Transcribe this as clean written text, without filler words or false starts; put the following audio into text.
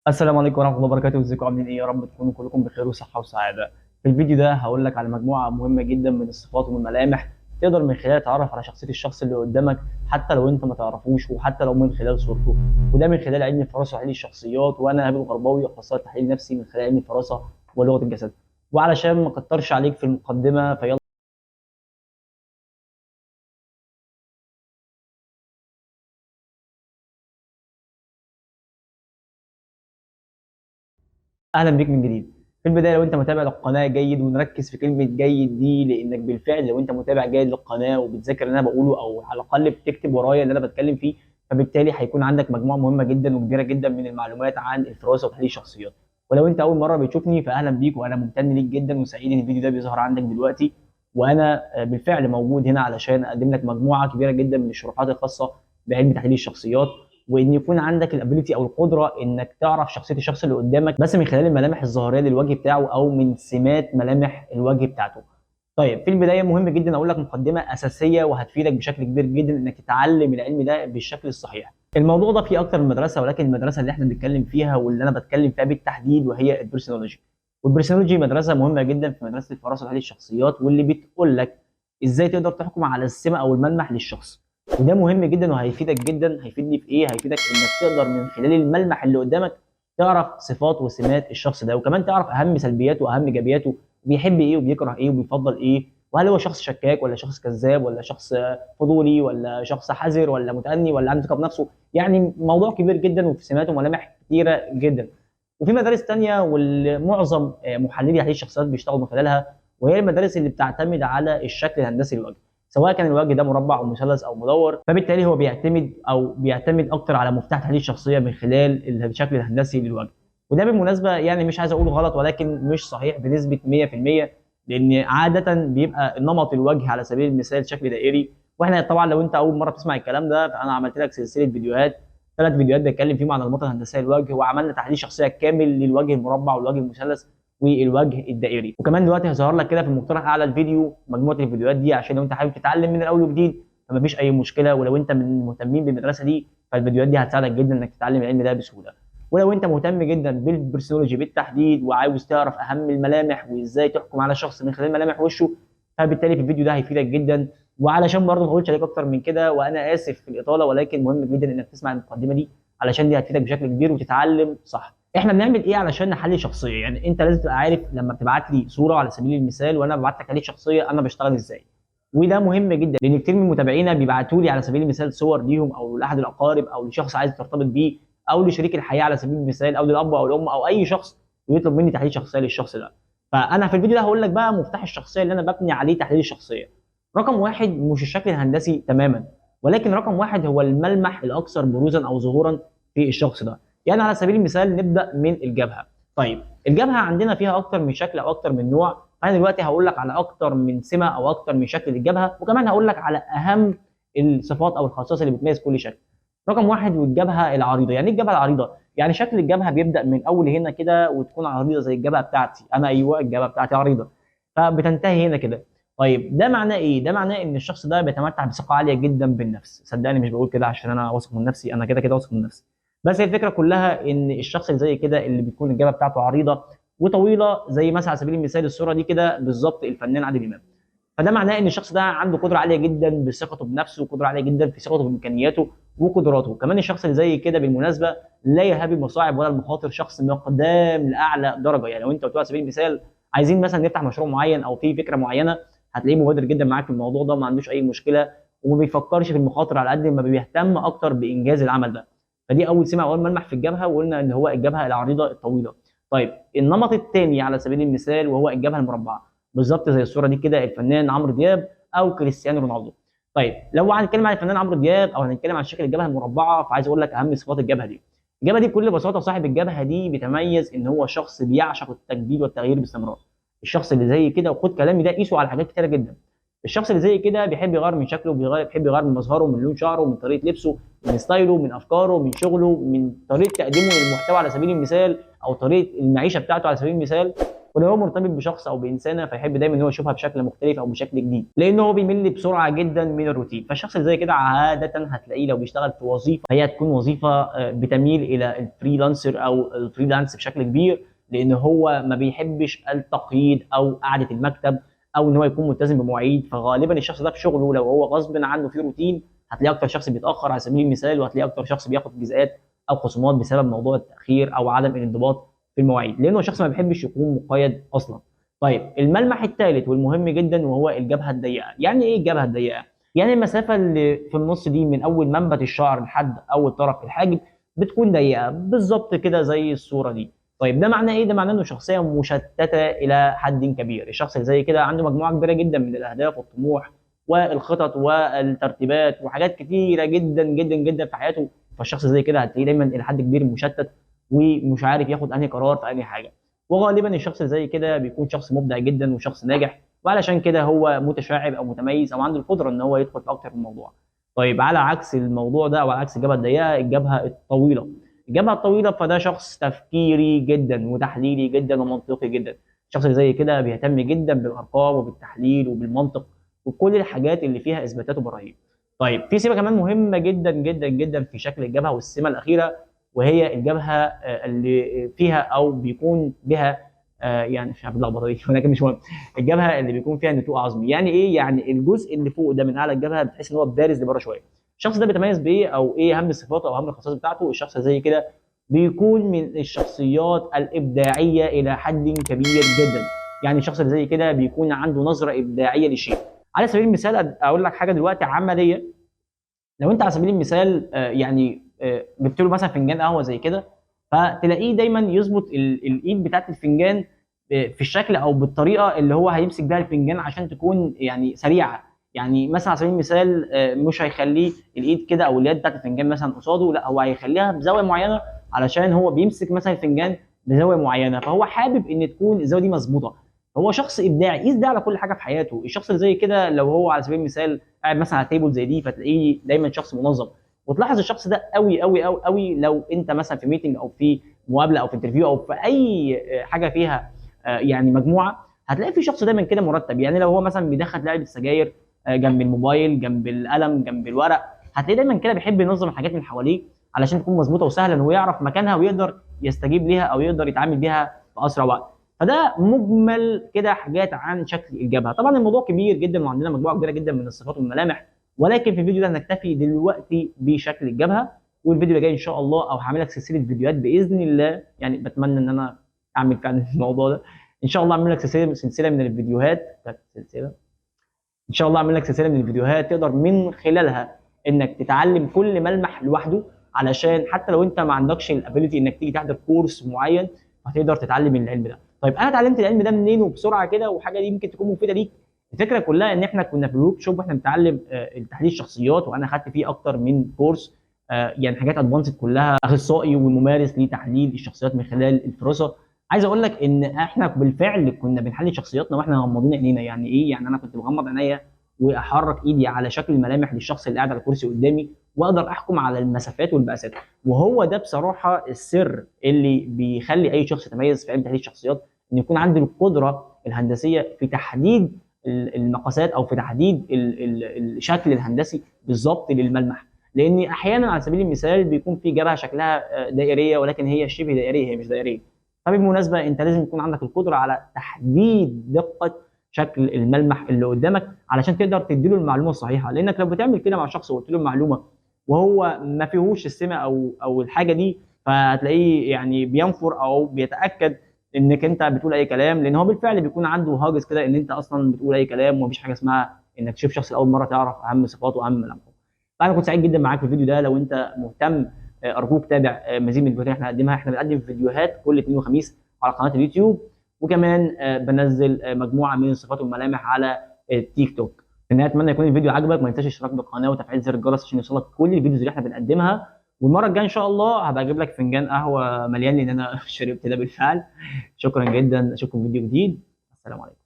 السلام عليكم ورحمة الله وبركاته. ازيكم عاملين ايه؟ يا رب تكونوا كلكم بخير وصحة وسعادة. في الفيديو ده هقول لك على مجموعة مهمة جدا من الصفات ومن الملامح تقدر من خلالها تتعرف على شخصية الشخص اللي قدامك حتى لو انت ما تعرفوش وحتى لو من خلال صورته، وده من خلال علم الفراسة وتحليل الشخصيات. وانا هبل الغرباوي، اخصائي تحليل نفسي من خلال علم الفراسة ولغة الجسد. وعلشان ما اكترش عليك في المقدمة فيلا. اهلا بيك من جديد. في البداية لو انت متابع للقناة جيد، ونركز في كلمة جيد دي لانك بالفعل لو انت متابع جيد للقناة وبتذاكر اللي انا بقوله او على الاقل بتكتب ورايا اللي انا بتكلم فيه، فبالتالي هيكون عندك مجموعة مهمة جدا وكبيره جدا من المعلومات عن الفراسة وتحليل الشخصيات. ولو انت اول مرة بتشوفني فاهلا بيك، وانا ممتن ليك جدا وسعيد ان الفيديو ده بيظهر عندك دلوقتي. وانا بالفعل موجود هنا علشان اقدم لك مجموعة كبيرة جدا من الشروحات الخاصة بعلم تحليل الشخصيات، وان يكون عندك ال ability او القدرة انك تعرف شخصية الشخص اللي قدامك بس من خلال الملامح الظاهرية للوجه بتاعه او من سمات ملامح الوجه بتاعته. طيب في البداية مهم جدا اقول لك مقدمه اساسية وهتفيدك بشكل كبير جدا انك تتعلم العلم ده بالشكل الصحيح. الموضوع ده فيه اكتر من مدرسه، ولكن المدرسة اللي احنا بنتكلم فيها واللي انا بتكلم فيها بالتحديد وهي ال personology. وال personology مدرسه مهمة جدا في مدرسه الفراسة وتحليل الشخصيات، واللي بتقول لك ازاي تقدر تحكم على السمة او الملمح للشخص. وده مهم جدا وهيفيدك جدا. هيفيدني في ايه؟ هيفيدك انك تقدر من خلال الملمح اللي قدامك تعرف صفات وسمات الشخص ده، وكمان تعرف اهم سلبياته واهم ايجابياته، بيحب ايه وبيكره ايه وبيفضل ايه، وهل هو شخص شكاك ولا شخص كذاب ولا شخص فضولي ولا شخص حذر ولا متأني ولا عنده ثقة بنفسه. يعني موضوع كبير جدا وفي سمات وملامح كتيرة جدا. وفي مدارس تانية واللي معظم محللي تحليل الشخصيات بيشتغلوا من خلالها، وهي المدارس اللي بتعتمد على الشكل الهندسي للوجه، سواء كان الوجه ده مربع او مثلث او مدور. فبالتالي هو بيعتمد اكتر على مفتاح تحليل الشخصية من خلال الشكل الهندسي للوجه. وده بالمناسبة يعني مش عايز اقول غلط، ولكن مش صحيح بنسبة 100%، لان عادة بيبقى نمط الوجه على سبيل المثال شكل دائري. واحنا طبعا لو انت اول مرة بتسمع الكلام ده فانا عملت لك سلسلة فيديوهات، 3 فيديوهات بتكلم فيهم عن الانماط الهندسية للوجه، وعملنا تحليل شخصية كامل للوجه المربع والوجه المثلث والوجه الدائري. وكمان دلوقتي هيظهر لك كده في المقترح اعلى الفيديو مجموعة الفيديوهات دي، عشان لو انت حابب تتعلم من الاول وجديد فمفيش اي مشكلة. ولو انت من المهتمين بالمدرسة دي فالفيديوهات دي هتساعدك جدا انك تتعلم العلم ده بسهولة. ولو انت مهتم جدا بال personology بالتحديد وعاوز تعرف اهم الملامح وازاي تحكم على شخص من خلال ملامح وشه، فبالتالي في الفيديو ده هيفيدك جدا. وعلشان برضه ما اطولش عليك اكتر من كده، وانا اسف في الاطالة، ولكن مهم جدا انك تسمع المقدمة دي علشان دي هتفيدك بشكل كبير وتتعلم صح. احنا بنعمل ايه علشان نحلل شخصية؟ يعني انت لازم تبقى عارف لما بتبعت لي صوره على سبيل المثال وانا ببعت لك تحليل شخصية انا بشتغل ازاي. وده مهم جدا لان كتير من متابعينا بيبعتوا لي على سبيل المثال صور ليهم او لاحد الاقارب او لشخص عايز ترتبط بيه او لشريك الحياة على سبيل المثال او للاب او الام او اي شخص، ويطلب مني تحليل شخصية للشخص ده. فانا في الفيديو ده هقول لك بقى مفتاح الشخصية اللي انا ببني عليه تحليل الشخصية. رقم واحد مش الشكل الهندسي تماما، ولكن رقم واحد هو الملمح الاكثر بروزا او ظهورا في الشخص ده. يعني على سبيل المثال نبدا من الجبهة. طيب الجبهة عندنا فيها اكتر من شكل او اكتر من نوع، فانا دلوقتي هقول لك على اكتر من سمه او اكتر من شكل للجبهه، وكمان هقول لك على اهم الصفات او الخصائص اللي بتميز كل شكل. رقم واحد والجبهه العريضة. يعني ايه الجبهة العريضة؟ يعني شكل الجبهة بيبدا من اول هنا كده وتكون عريضة زي الجبهة بتاعتي انا. ايوه الجبهة بتاعتي عريضة فبتنتهي هنا كده. طيب ده معناه ايه؟ ده معناه ان الشخص ده بيتمتع بثقة عالية جدا بالنفس. صدقني مش بقول كده عشان انا واثق من نفسي، انا كده كده واثق من نفسي، بس هي الفكرة كلها ان الشخص اللي زي كده اللي بيكون الجبهة بتاعته عريضة وطويلة زي مثلا على سبيل المثال الصورة دي كده بالظبط الفنان عادل امام، فده معناه ان الشخص ده عنده قدره عالية جدا بثقته بنفسه، وقدره عالية جدا في ثقته بامكانياته وقدراته. كمان الشخص اللي زي كده بالمناسبة لا يهاب المصاعب ولا المخاطر، شخص مقدام لاعلى درجه. يعني لو انت قلت على سبيل المثال عايزين مثلا نفتح مشروع معين او في فكرة معينة، هتلاقيه مبادر جدا معاك في الموضوع ده وما عندوش اي مشكلة، وما بيفكرش في المخاطر على قد ما بيهتم اكتر بانجاز العمل ده. فدي اول سمه اول ملمح في الجبهة، وقلنا ان هو الجبهة العريضة الطويلة. طيب النمط الثاني على سبيل المثال وهو الجبهة المربعه، بالظبط زي الصورة دي كده الفنان عمرو دياب او كريستيانو رونالدو. طيب لو هنتكلم عن الفنان عمرو دياب او هنتكلم عن شكل الجبهة المربعه، فعايز اقول لك اهم صفات الجبهة دي. الجبهة دي بكل بساطة صاحب الجبهة دي بيتميز ان هو شخص بيعشق التجديد والتغيير باستمرار. الشخص اللي زي كده، وخد كلامي ده قيسه على حاجات كتيرة جدا، الشخص اللي زي كده بيحب يغير من شكله، بيحب يغير من مظهره، من لون شعره، من طريقه لبسه، من ستايله، من افكاره، من شغله، من طريقه تقديمه للمحتوى على سبيل المثال، او طريقه المعيشة بتاعته على سبيل المثال. ولو هو مرتبط بشخص او بانسانه فيحب دايما ان هو يشوفها بشكل مختلف او بشكل جديد، لان هو بيمل بسرعة جدا من الروتين. فالشخص اللي زي كده عادة هتلاقيه لو بيشتغل في وظيفة هي هتكون وظيفة بتميل الى ال freelancer او ال freelance بشكل كبير، لان هو ما بيحبش التقييد او قعدة المكتب او ان هو يكون ملتزم بمواعيد. فغالبا الشخص ده في شغله لو هو غصب عنه في روتين هتلاقيه اكتر شخص بيتاخر على سبيل المثال، وهتلاقيه اكتر شخص بياخد جزاءات او خصومات بسبب موضوع التاخير او عدم الانضباط في المواعيد، لانه شخص ما بيحبش يكون مقيد اصلا. طيب الملمح الثالث والمهم جدا وهو الجبهة الضيقه. يعني ايه الجبهة الضيقه؟ يعني المسافة اللي في النص دي من اول منبت الشعر لحد اول طرف الحاجب بتكون ضيقه بالظبط كده زي الصورة دي. طيب ده معناه ايه؟ ده معناه انه شخصية مشتتة الى حد كبير. الشخص اللي زي كده عنده مجموعة كبيرة جدا من الاهداف والطموح والخطط والترتيبات وحاجات كتيرة جدا جدا جدا في حياته. فالشخص زي كده هتلاقيه دايما الى حد كبير مشتت ومش عارف ياخد انهي قرار في انهي حاجة. وغالبا الشخص زي كده بيكون شخص مبدع جدا وشخص ناجح، وعلشان كده هو متشعب او متميز او عنده القدرة ان هو يدخل في اكتر من موضوع. طيب على عكس الموضوع ده او على عكس الجبهة الضيقه، الجبهة الطويلة. الجبهة الطويلة فده شخص تفكيري جدا وتحليلي جدا ومنطقي جدا. الشخص اللي زي كده بيهتم جدا بالارقام وبالتحليل وبالمنطق وكل الحاجات اللي فيها اثباتات وبراهين. طيب في سمه كمان مهمة جدا جدا جدا في شكل الجبهة، والسمه الاخيرة وهي الجبهة اللي فيها او بيكون بها يعني مش عارف اللخبطة دي ولكن مش مهم، الجبهة اللي بيكون فيها نتوء عظمي. يعني ايه؟ يعني الجزء اللي فوق ده من اعلى الجبهة بتحس ان هو بارز لبره شوية. الشخص ده بيتميز بايه او ايه اهم صفاته او اهم الخصائص بتاعته؟ الشخص زي كده بيكون من الشخصيات الابداعية الى حد كبير جدا. يعني الشخص اللي زي كده بيكون عنده نظره ابداعية لشيء. على سبيل المثال اقول لك حاجة دلوقتي عملية، لو انت على سبيل المثال يعني جبت له مثلا فنجان قهوة زي كده، فتلاقيه دايما يظبط الايد بتاعت الفنجان في الشكل او بالطريقة اللي هو هيمسك بيها الفنجان عشان تكون يعني سريعة. يعني مثلا على سبيل المثال مش هيخليه الايد كده او اليد بتاعت الفنجان مثلا قصاده، لا هو هيخليها بزاوية معينة علشان هو بيمسك مثلا الفنجان بزاوية معينة، فهو حابب ان تكون الزاوية دي مظبوطة. هو شخص ابداعي، قيس ده على كل حاجة في حياته. الشخص اللي زي كده لو هو على سبيل المثال قاعد مثلا على table زي دي فتلاقيه دايما شخص منظم. وتلاحظ الشخص ده قوي قوي قوي قوي لو انت مثلا في meeting او في مقابله او في interview او في اي حاجة فيها يعني مجموعة، هتلاقي في شخص دايما كده مرتب. يعني لو هو مثلا بيدخل لعبه سجاير جنب الموبايل، جنب القلم، جنب الورق، هتلاقيه دايما كده بيحب ينظم الحاجات من حواليه علشان تكون مظبوطة وسهلة ان هو يعرف مكانها ويقدر يستجيب ليها او يقدر يتعامل بيها في اسرع وقت. فده مجمل كده حاجات عن شكل الجبهة. طبعا الموضوع كبير جدا وعندنا مجموعة كبيرة جدا من الصفات والملامح، ولكن في الفيديو ده هنكتفي دلوقتي بشكل الجبهة، والفيديو اللي جاي ان شاء الله او هعمل لك سلسلة فيديوهات باذن الله، يعني بتمنى ان انا اعمل فعلا الموضوع ده ان شاء الله، اعمل لك سلسلة من الفيديوهات، سلسلة ان شاء الله اعمل لك سلسلة من الفيديوهات تقدر من خلالها انك تتعلم كل ملمح لوحده، علشان حتى لو انت ما عندكش ال ability انك تيجي تحضر كورس معين هتقدر تتعلم العلم ده. طيب انا اتعلمت العلم ده منين وبسرعة كده، وحاجه دي يمكن تكون مفيدة ليك؟ الفكرة كلها ان احنا كنا في ال workshop واحنا بنتعلم تحليل الشخصيات، وانا خدت فيه اكتر من كورس، يعني حاجات advanced كلها، اخصائي وممارس لتحليل الشخصيات من خلال الفرصة. عايز اقول لك ان احنا بالفعل كنا بنحلل شخصياتنا واحنا مغمضين عينينا. يعني ايه؟ يعني انا كنت بغمض عينيا واحرك ايدي على شكل الملامح للشخص اللي قاعد على الكرسي قدامي، واقدر احكم على المسافات والمقاسات. وهو ده بصراحة السر اللي بيخلي اي شخص يتميز في علم تحليل الشخصيات، ان يكون عنده القدرة الهندسية في تحديد المقاسات او في تحديد الشكل الهندسي بالظبط للملمح. لان احيانا على سبيل المثال بيكون في جبهة شكلها دائريه ولكن هي شبه دائريه، هي مش دائريه. فبالمناسبه انت لازم يكون عندك القدرة على تحديد دقه شكل الملمح اللي قدامك علشان تقدر تديله المعلومة الصحيحة. لانك لو بتعمل كده مع شخص وقلت له المعلومة وهو ما فيهوش السمة او الحاجة دي، فهتلاقيه يعني بينفر او بيتاكد انك انت بتقول اي كلام، لان هو بالفعل بيكون عنده هاجس كده ان انت اصلا بتقول اي كلام ومفيش حاجة اسمها انك تشوف شخص لاول مرة تعرف اهم صفاته واهم ملامحه. فانا كنت سعيد جدا معاك في الفيديو ده. لو انت مهتم ارجوك تابع مزيد من الفيديوهات اللي احنا هنقدمها. احنا بنقدم فيديوهات كل اثنين وخميس على قناة اليوتيوب، وكمان بنزل مجموعة من الصفات والملامح على التيك توك. في النهاية اتمنى يكون الفيديو عجبك، ما تنساش الاشتراك بالقناة وتفعيل زر الجرس عشان يوصلك كل ال videos اللي احنا بنقدمها. والمرة الجاية ان شاء الله هبقى اجيب لك فنجان قهوة مليان لان انا شربت ده بالفعل. شكرا جدا، اشوفكم في فيديو جديد. السلام عليكم.